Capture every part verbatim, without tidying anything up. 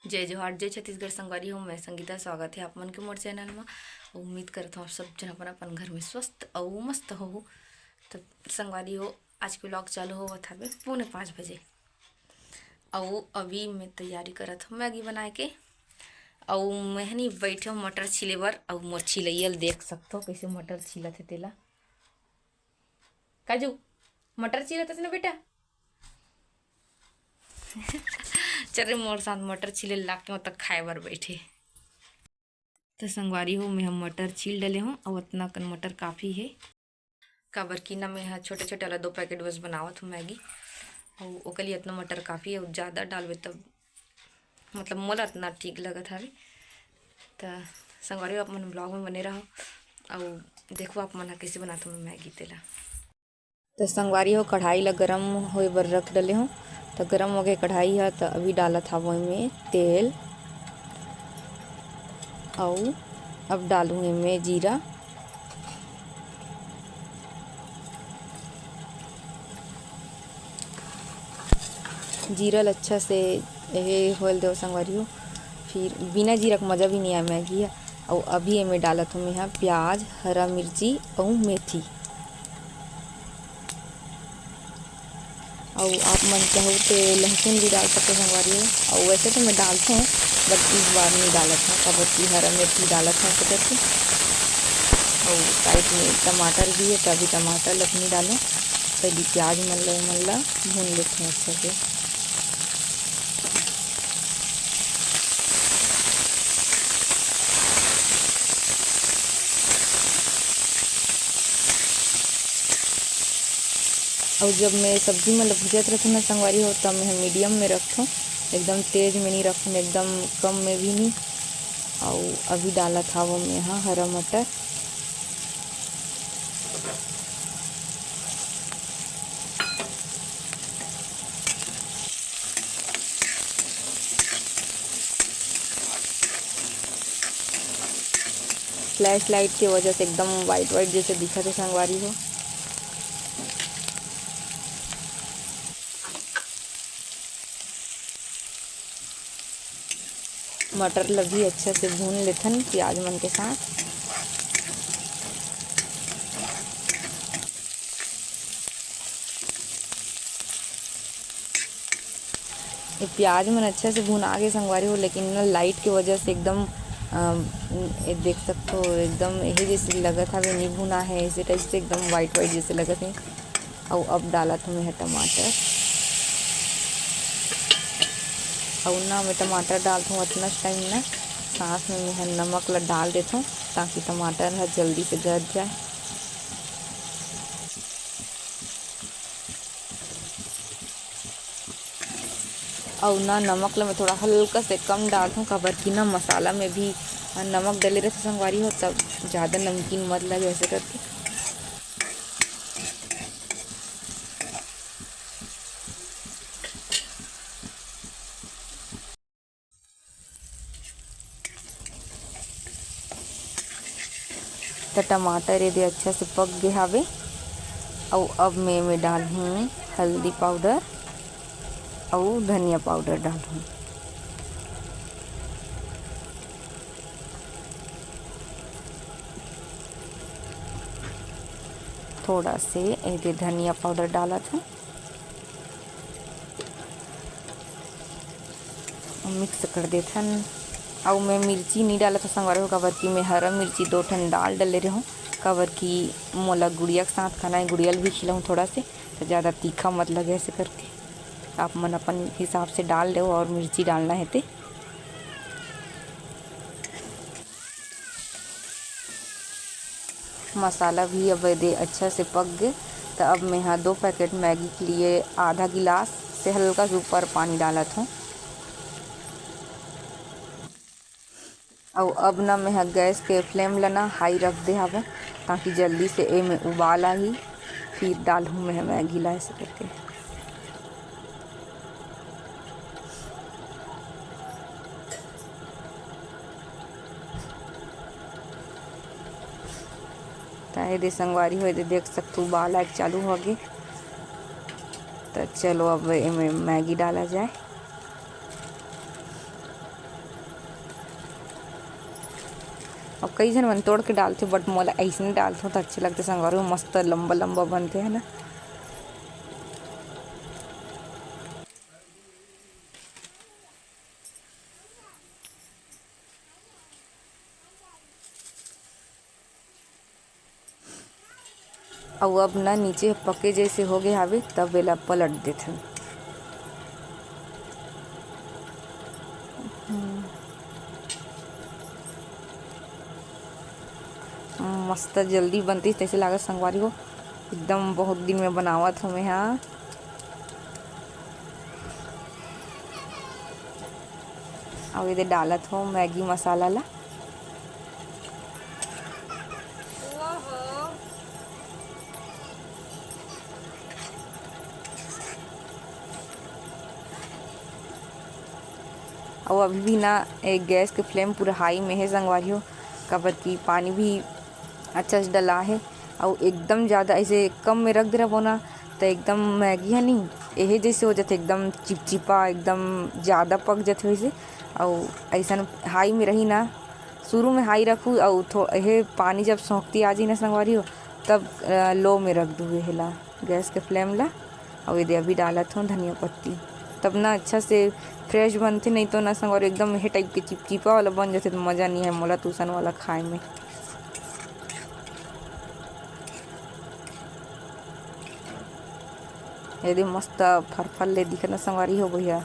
जय जोहार, जय छत्तीसगढ़ संगवारी हो, मैं संगीता, स्वागत है आप मन के मोर चैनल मा। उम्मीद करत हूँ आप सब जन अपन अपन घर में स्वस्थ अउ मस्त हो। तो संगवारी हो, आज के vlog चालू होवत हवे पौने पाँच बजे। अउ अभी मैं तैयारी करत हूँ मैगी बनाए के। अउ मैं हनी बैठे हूँ मटर छीले बर, अउ मोर छिलैया ल देख सकथो कैसे मटर छीलत हे तेला। काजू, मटर छीलत हस ना बेटा? चल रे, मोर साथ मटर छीले लाग के मतलब खाए बर बैठे। तो संगवारी हो, मैं हम मटर छील डले हूँ, अउ अतना कन मटर काफ़ी है, काबर कि ना मैं ह छोटे छोटे वाला दो पैकेट बस बनावत हूँ मैगी, अउ ओकर लिए अतना मटर काफ़ी है, अउ ज़्यादा डालबे तब मतलब मोला अतना ठीक लगत हवे। त संगवारी हो, आप मन vlog में बने रहो, अउ देखो आप मन ह कैसे बनात हूँ मैं मैगी तेला। त संगवारी हो, कढ़ाई ला गरम होए बर रख डले हूँ। त गरम हो गए कढ़ाई ह, त अभी डालत हवो एमे तेल, अउ अब डालूँ एमे जीरा। जीरा ल अच्छा से एहे होल देव संगवारी हो, फिर बिना जीरा के मज़ा भी नहीं आए मैगी ह। अउ अभी एमे डालत हूँ मेहा प्याज, हरा मिर्ची अउ मेथी। अउ आप मन चाहो तो लहसुन भी डाल सकते हो संगवारी हो। अउ वैसे तो मैं डालते हूँ, but इस बार नहीं डालत हूँ, काबर कि हरा मिर्ची डालत हूँ तो करके। अउ साइड में टमाटर भी है, तो अभी टमाटर लग नहीं डालूँ, पहले प्याज मन ला, मन ला भून लेते हैं अच्छा से। अउ जब मैं सब्जी मन ल भुजत रखूँ ना संगवारी हो, तब मैं मीडियम में रखूँ, एकदम तेज में नहीं रखूँ, एकदम कम में भी नहीं। अउ अभी डालत हावो मैं हा हरा मटर। फ्लैश लाइट के वजह से एकदम वाइट वाइट जैसे दिखत हे संगवारी हो। मटर ल भी अच्छा से भून लेथन प्याज मन के साथ। ये प्याज मन अच्छा से भुना गे संगवारी हो, लेकिन ना लाइट के वजह से एकदम, अ, ये देख सकते हो, एकदम यही जैसे लगत हवे, नहीं भुना है, ऐसे टाइप से एकदम वाइट वाइट जैसे लगत है। अउ अब डालत हूँ मैं टमाटर। अउ ना मैं टमाटर डालत हूँ अतना टाइम ना, साथ में मैं नमक ला डाल देत हूँ, ताकि टमाटर ह जल्दी से गल जाए। अउ ना नमक ला मैं थोड़ा हल्का से कम डालत हूँ, काबर कि ना मसाला में भी नमक डले रहते संगवारी हो, तब ज़्यादा नमकीन मत लगे ऐसे करके। त टमाटर एदे अच्छा से पक गे हावे। अउ अब मैं एमे डालहूँ हल्दी पाउडर अउ धनिया पाउडर डालहूँ। थोड़ा से एदे धनिया पाउडर डालत हूँ। मिक्स कर देथन। अउ मैं मिर्ची नहीं डालत हूँ संगवारी हो, काबर कि मैं हरा मिर्ची दो ठन डाल डले रहूँ, काबर कि मोला गुड़िया के साथ खाना है, गुड़िया ल भी खिलाऊँ थोड़ा से, तो ज़्यादा तीखा मत लगे ऐसे करके। आप मन अपन हिसाब से डाल लेव और मिर्ची डालना है ते। मसाला भी अब एदे अच्छा से पक गे, त अब मैं हा दो पैकेट मैगी के लिए आधा गिलास से हल्का से ऊपर पानी डालत हूँ। अउ अब ना मैं हा गैस के फ्लेम ला ना हाई रख दे हवं, ताकि जल्दी से एमे उबाल आही, फिर डालहूँ मैं हा मैगी ला ऐसे करके। त एदे संगवारी हो, एदे देख सकथू, उबाल आए के चालू होगे। त चलो, अब एमे मैगी डाला जाए। अउ कई झन मन तोड़ के डालथे, but मोला अइसने डालथों त अच्छे लगथे संगवारी हो, मस्त लंबा लंबा बनथे, है ना। अउ अब ना नीचे पके जैसे हो गए हावे, तब एला पलट देथन। हम्म। हम्म, मस्त जल्दी बनती तैसे लागत संगवारी हो, एकदम बहुत दिन में बनावत हूँ मैं हा। अउ एदे डालत हो मैगी मसाला ला। अउ अभी भी ना, ए, गैस के फ्लेम पूरा हाई में हे संगवारी हो, काबर कि पानी भी अच्छा से डला हे। अउ एकदम ज़्यादा ऐसे कम में रख दे रहो ना, तो एकदम मैगी है नहीं, यही जैसे हो जाते, एकदम चिपचिपा, एकदम ज़्यादा पक जाते वैसे। अउ ऐसा हाई में रही ना, शुरू में हाई रखू, अउ थो-, यही पानी जब सौंकती आ जाए ना संगवारी हो, तब, अ, लो में रख दू यही ला, गैस के फ्लेम ला। अउ एदे अभी डालत हूँ धनिया पत्ती, तब ना अच्छा से फ्रेश बनथे, नहीं तो ना संगवारी एकदम यही टाइप के चिपचिपा वाला बन जाथे, तो मज़ा नहीं है मोला तो उसन वाला खाए में। एदे मस्त फरफर ले दिखत ना संगवारी हो भैया,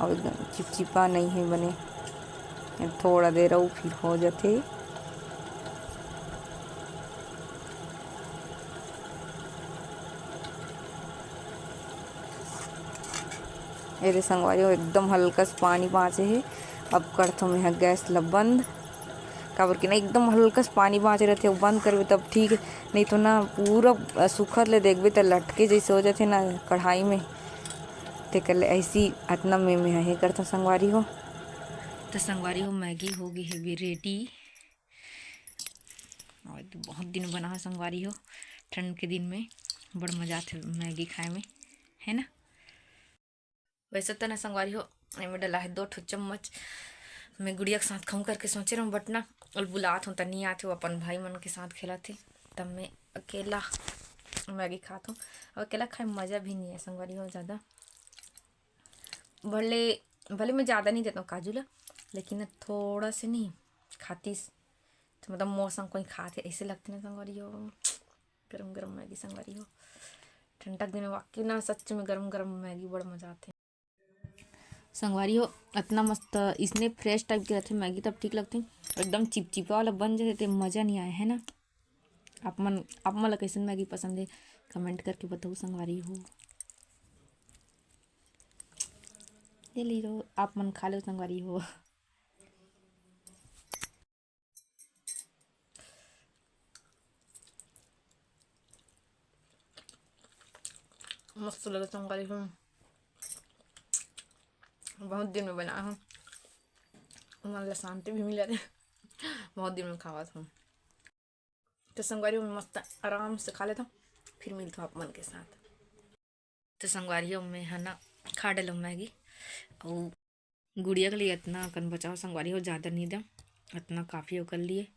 अउ एकदम चिपचिपा नहीं है बने, थोड़ा देर अउ फिर हो जाथे। एदे संगवारी हो एकदम हल्का से पानी बाँचे हे। अब करथों मैं ह गैस ल बंद, काबर कि ना एकदम हल्का से पानी बाँचे रहथे, अउ बंद करबे तब ठीक हे, नहीं तो ना पूरा, अ, सुखत ले देखबे त लटके जैसे हो जाथे ना कढ़ाई में, तेकर ले ऐसी अतना में मैं ह ये करथों संगवारी हो। तो संगवारी हो मैगी हो गई हे भी रेडी। अउ बहुत दिन बना है संगवारी हो, ठंड के दिन में बड़ मजा आथे मैगी खाए में, है ना। वैसे तो ना संगवारी हो, एमे डला है दो ठो चम्मच। मैं गुड़िया के साथ खाऊं करके सोचे रहूं, but ना, ओल बुलात हूं त नहीं आथे, वो अपन भाई मन के साथ खेलत हे, तब मैं अकेला मैगी खात हूं। और अकेला खाए में मजा भी नहीं है संगवारी हो ज़्यादा। भले, भले मैं ज़्यादा नहीं देता हूँ काजू ला, लेकिन ना थोड़ा से नहीं खातीस, तो मतलब मोर संग कोई खात हे ऐसे लगथे ना संगवारी हो। गरम गरम मैगी संगवारी हो, ठंडा के दिन में वाकई ना सच में गरम गरम मैगी बड़ा मजा आथे। संगवारी हो, अतना मस्त इसने फ्रेश टाइप के रहथे मैगी, तब ठीक लगथे। एकदम चिपचिपा वाला बन जाथे ते मजा नहीं आए, है ना। आप मन, आप मन ला कैसन मैगी पसंद है, कमेंट करके बताओ संगवारी हो। ये ली लो, आप मन खा लो संगवारी हो। मस्त लगे संगवारी हो, बहुत दिन में बना हूँ, मन ला शांति भी मिला थे, बहुत दिन में खावत हूँ। तो संगवारी हो, मैं मस्त आराम से खा लेता हूँ, फिर मिलता हूँ आप मन के साथ। तो संगवारी हो, मैं है ना खा डलूँ मैगी, और गुड़िया के लिए इतना अकन बचाओ संगवारी हो, ज़्यादा नहीं दे, इतना काफ़ी हो कर लिए।